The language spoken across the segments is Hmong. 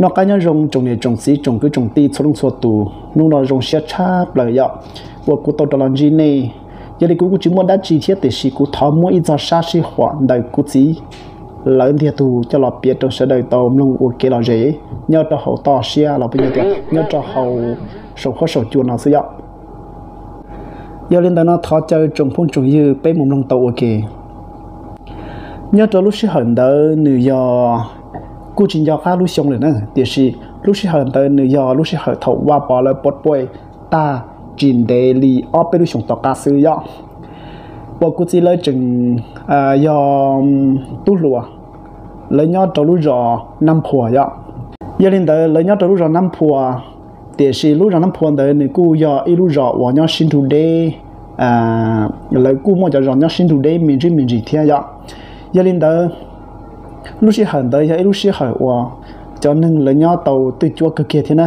Noj qab nyob zoo tsoom niam tsoom txiv tsoom kwv tsoom tij txhua leej txhua tus, hnub no zoo siab tshaj plaws yom uas kuv tau rov los ntsib nej. Yog li kuv kuj tsis muaj dab tsi thiab tiam sis kuv thov muab ib txog sab sij huam ntawm kuv txiv lawv ntiag tug coj los piav rau sawv daws tau mloog ua kev lom zem nyob rau hauv toj siab los puas yog tias nyob rau hauv saum huab saum cua no xwb yom. Yog li ntawd no thov caw tsoom phooj tsoom ywg peb mus mloog tau ua ke. Nyob rau lub sij hawm ntawd nws yog, kuj tsis nco qab lub xyoo lawm na, tiam sis lub sij hawm ntawd nws yog lub sij hawm thaum Vaj Pov lawv pob puj tag tsis ntev li ob peb lub xyoos tom qab xwb yom. Uas kuv txiv lawv tseem yog tub hluas, lawv nyob rau lub zos Nab Phua yom. Yog li ntawd lawv nyob rau lub zos Nab Phua, tiam sis lub zos Nab Phua ntawd nws kuj yog ib lub zos uas nyob sib nrug deb, lawv kuj muaj cov zos nyob sib nrug deb me ntsis me ntsis thiab yom. Yog li ntawd, lub sij hawm ntawd yog ib lub sij hawm uas cov neeg lawv nyob tau twj cuab kawg kiag thiab na.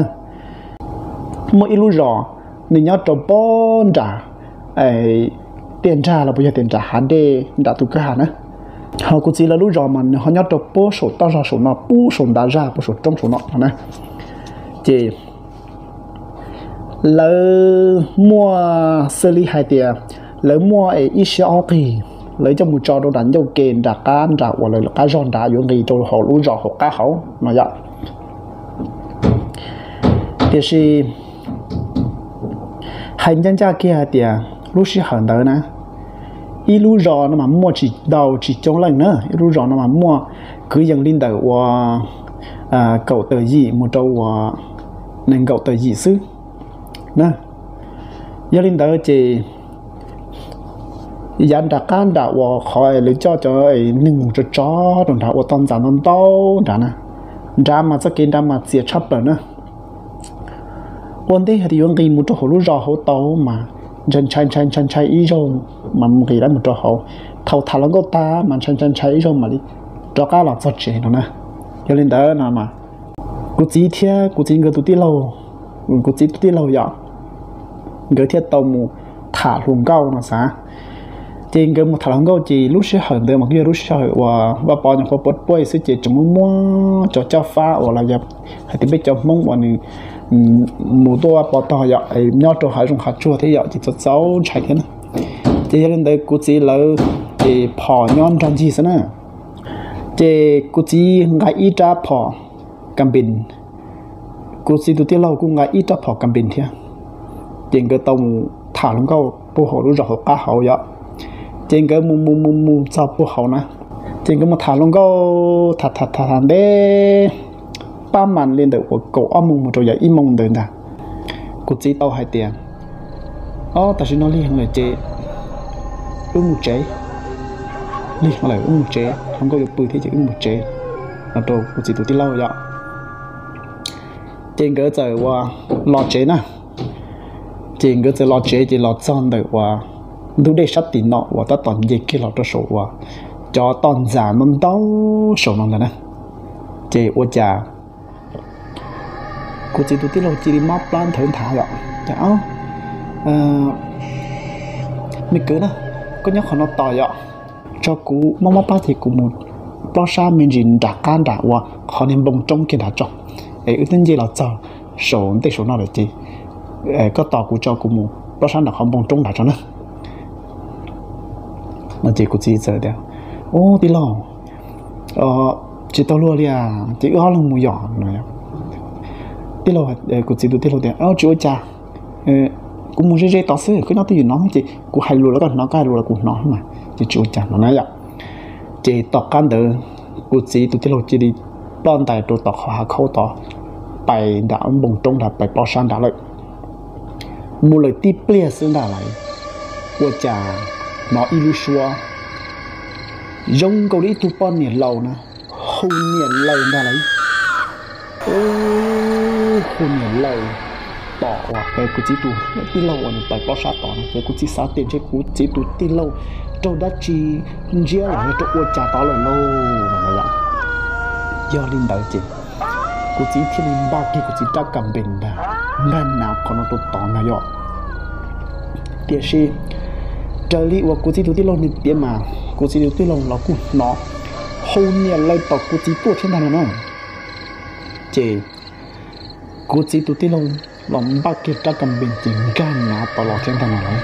Muaj ib lub zos nws nyob rau pob nram tiaj nrag los puas yog tias nram hav dej nram tus kwj ha na. Ho kuv txiv lawv lub zos mas nws ho nyob rau puag saum toj zog saum no, puag saum ntav zaj puag saum roob saum no no na. Ces lawv muaj xws li hais tias lawv muaj es ib siab ob qig, lawv coj mus tso rau nram ncauj ke nram qab nram uas lawv qab zog nrad yuav nqis rau hauv lub zos hauv qab hauv no yom. Tiam sis hais ncaj ncaj kiag hais tias lub sij hawm ntawd na, ib lub zos no mas muaj tsis ntau tsis coob leej na, ib lub zos no mas muaj kwv yees li ntawm uas kaum tawm yim mus rau uas nees nkaum tawm yim xwb na. Yog li ntawd ces yav nram qab nram uas qhov lawv coj cov neeg mus tso tso rau nrad ua toj ntxas ntau ntau nrad na, nrad mas txoj kev nrad mas txias tshaj plaws na. Ua ntej hais tias yuav nqis mus rau hauv lub zos hauv tau mas ntshai ntshai ntshai ntshai ntshai ib zaug mas nqis lawm mus rau hauv. Thaum tham hluas nkauj tag mas ntshai ntshai ntshai ib zaug mam li rov qab los txog tsev no na. Yog li ntawd no mas kuv txiv thiab kuv txiv nkawd tus tij laug, kuv txiv tus tij laug yom, nkawd thiaj tau mus tham hluas nkauj no xav. Ces nkawd mus tham hluas nkauj ces lub sij hawm ntawd mas kuj yog lub sij hawm uas Vaj Pov nyuam qhuav puab puaj xwb ces tseem muaj muaj cov caj fab uas los yog hais tias peb cov Hmoob uas nws mus tuaj Vaj Pov tog yom, nyob rau hav zoov hav tsuag thiab yom, ces txaus txaus ntshai thiab na. Ces yog li ntawd kuv txiv lawv ces phom nyob nrog ncig xwb na. Ces kuv txiv nqa ib rab phom kas npees, kuv txiv tus tij laug kuj nqa ib rab phom kas npees thiab. Ces nkawd tau mus tham hluas nkauj puag hauv lub zos hauv qab hauv yom. Ces nkawd mus mus mus mus txog puag hauv na, ces nkawd mus tham hluas nkauj tham tham tham tham ntev pab mas li ntawm uas kaum ob moos mus rau yav ib moos ntawd ntag. Kuv txiv tau hais tias, Ob, tam sim no lig heev lawm ces wb mus tsev. Lig heev lawm wb mus tsev, hluas nkauj yuav pw thiab ces wb mus tsev, no rau kuv txiv tus tij laug yom. Ces nkawd txawm uas los tsev na. Ces nkawd txawm los tsev ces los txog ntawm uas ntug dej sab tim no uas tab tom nce kiag los rau saum uas cov toj ntxas ntau ntau saum no ntag na. Ces ua cas kuv txiv tus tij laug cia li mob plab nthawv nthav yom. Ces, Me kwv na, koj nyob qhov no tos yom, tso kuv mob mob plab ces kuv mus plob sab me ntsis nram qab nram uas qhov niag npoo roob kiag nrad tso, es wb twb nce los txog saum ntej saum no lawm ces koj tos kuv tso kuv mus plob sab nram qhov npoo roob nrad tso na. No ces kuv txiv txawm tias, Ub, tij laug, tsis tau luag li, ces wb ob leeg mus yom. Tij laug, kuv txiv tus tij laug tias, Tsis ua cas, kuv mus ze ze tod xwb, koj nyob twj ywm no ces kuv hais lus los koj hnov, koj hais lus los kuv hnov mas ces tsis ua cas no na yom. Ces tom qab ntawd kuv txiv tus tij laug cia li ploj ntais rau tom qhov hav khaub tod, pais nram npoo roob nrad, pais plob sab nrad lawm. Mus lawm tib pliag xwb ntag lauj, ua cas hnov ib lub suab zoo nkaus li ib tug poj niam laus na hu niam laus ntag lauj. Hu niam laus tom uas kuv txiv tus tij laug uas nws pais plob sab tod no ces kuv txiv xav tias ntshe kuv txiv tus tij laug raug dab tsi ntsiab los yog raug ua cas tod lawm lauj no yom. Yog li ntawd ces kuv txiv thiaj li npaj kiag kuv txiv rab kas npees ntag, nkag nav qhov no rau tod ntag yom. Tiam sis raws li uas kuv txiv tus tij laug nws piav mas kuv txiv tus tij laug los kuj hnov hu niam laus tom kuv txiv tuaj thiab ntag no na. Ces kuv txiv tus tij laug los npaj kiag rab kas npees ces nkag nav tau los thiab ntag no lauj.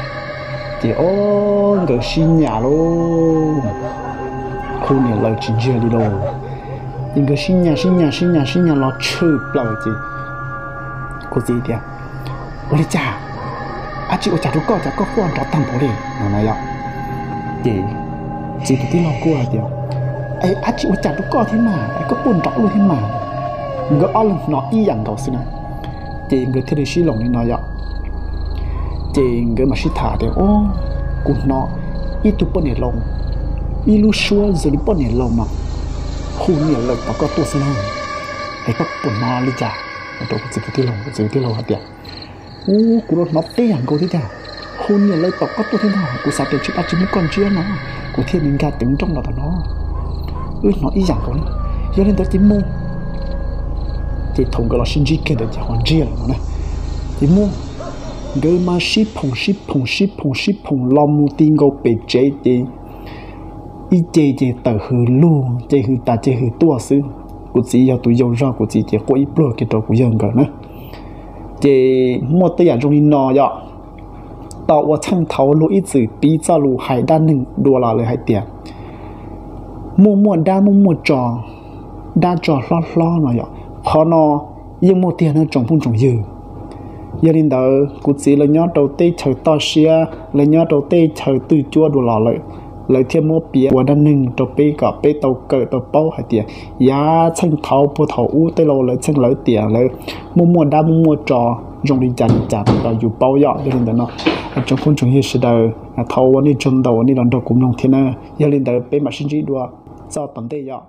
Ces ob nkawd sib nyas lauj, hu niam lawv tsis ntsiag li lauj. Ces nkawd sib nyas sib nyas sib nyas sib nyas los tshwm plaws ces kuv txiv tias, ua li cas, ab tsi ua cas rau koj cas koj quaj nrov tag npaum li no na yom. Ces txiv tus tij laug kuj hais tias, es ab tsi ua cas rau koj thiab mas es koj quaj nrov luaj thiab mas. Nkawd ob leeg hnov ib yam nkaus xwb na. Ces nkawd thiaj li sib loos li no yom. Ces nkawd mam sib tham tias, o, kuv hnov ib tug poj niam laus, ib lub suab zoo li poj niam laus mas hu niam lawv tos koj tuaj xwb na. Es koj puas hnov li cas? Rau kuv txiv tus tij laug, kuv txiv tus tij laug hais tias, u, kuv los hnov tib yam nkaus thiab tiag, hu niam lawv tos koj tuaj thiab ntag, kuv xav tias tsis dab tsi muab koj ntsiab no, kuv thiaj li nkag tev nrooj los tom no. Wb hnov ib yam nkaus li. Yog li ntawd ces mus. Ces thaum nkawd los sib ntsib kiag ntawd ces ho ntsiag lawm no na. Ces mus, nkawd mas sib phoom sib phoom sib phoom sib phoom los mus ti nkaus pem tsev ces ib ce ces tawm hws lug, ce hws tas ce hws tuaj xwb. Kuv txiv yog tus yau zog, kuv txiv ces quaj ib pluag kiag rau kuv yawg nkawd na. Ces muaj tej yam zoo li no yom. Tau ua txheej thaud luag ib txwm piv txoj lus hais dab neeg dua los lawv hais tias, muaj muaj dab muaj muaj tso, dab tso hlob hlob no yom. Qhov no yeej muaj tiag no tsoom phooj tsoom ywg. Yog li ntawd kuv txiv lawv nyob rau teb chaws toj siab, lawv nyob rau teb chaws twj cuab dua los lawm, lawv thiaj muab piav ua dab neeg rau peb kom peb tau kawm tau paub hais tias yav txheej thaud puag thaum ub tej laus lawv txheej lawv tias lawv muaj muaj dab muaj muaj tso zoo li cas li cas rau yus paub yom. Yog li ntawd no, tsoom phooj tsoom ywg sawv daws, thov ua nej tsaug ntau uas nej los nrog kuv mloog thiab na. Yog li ntawd peb mam sib ntsib dua txoj tom ntej yom.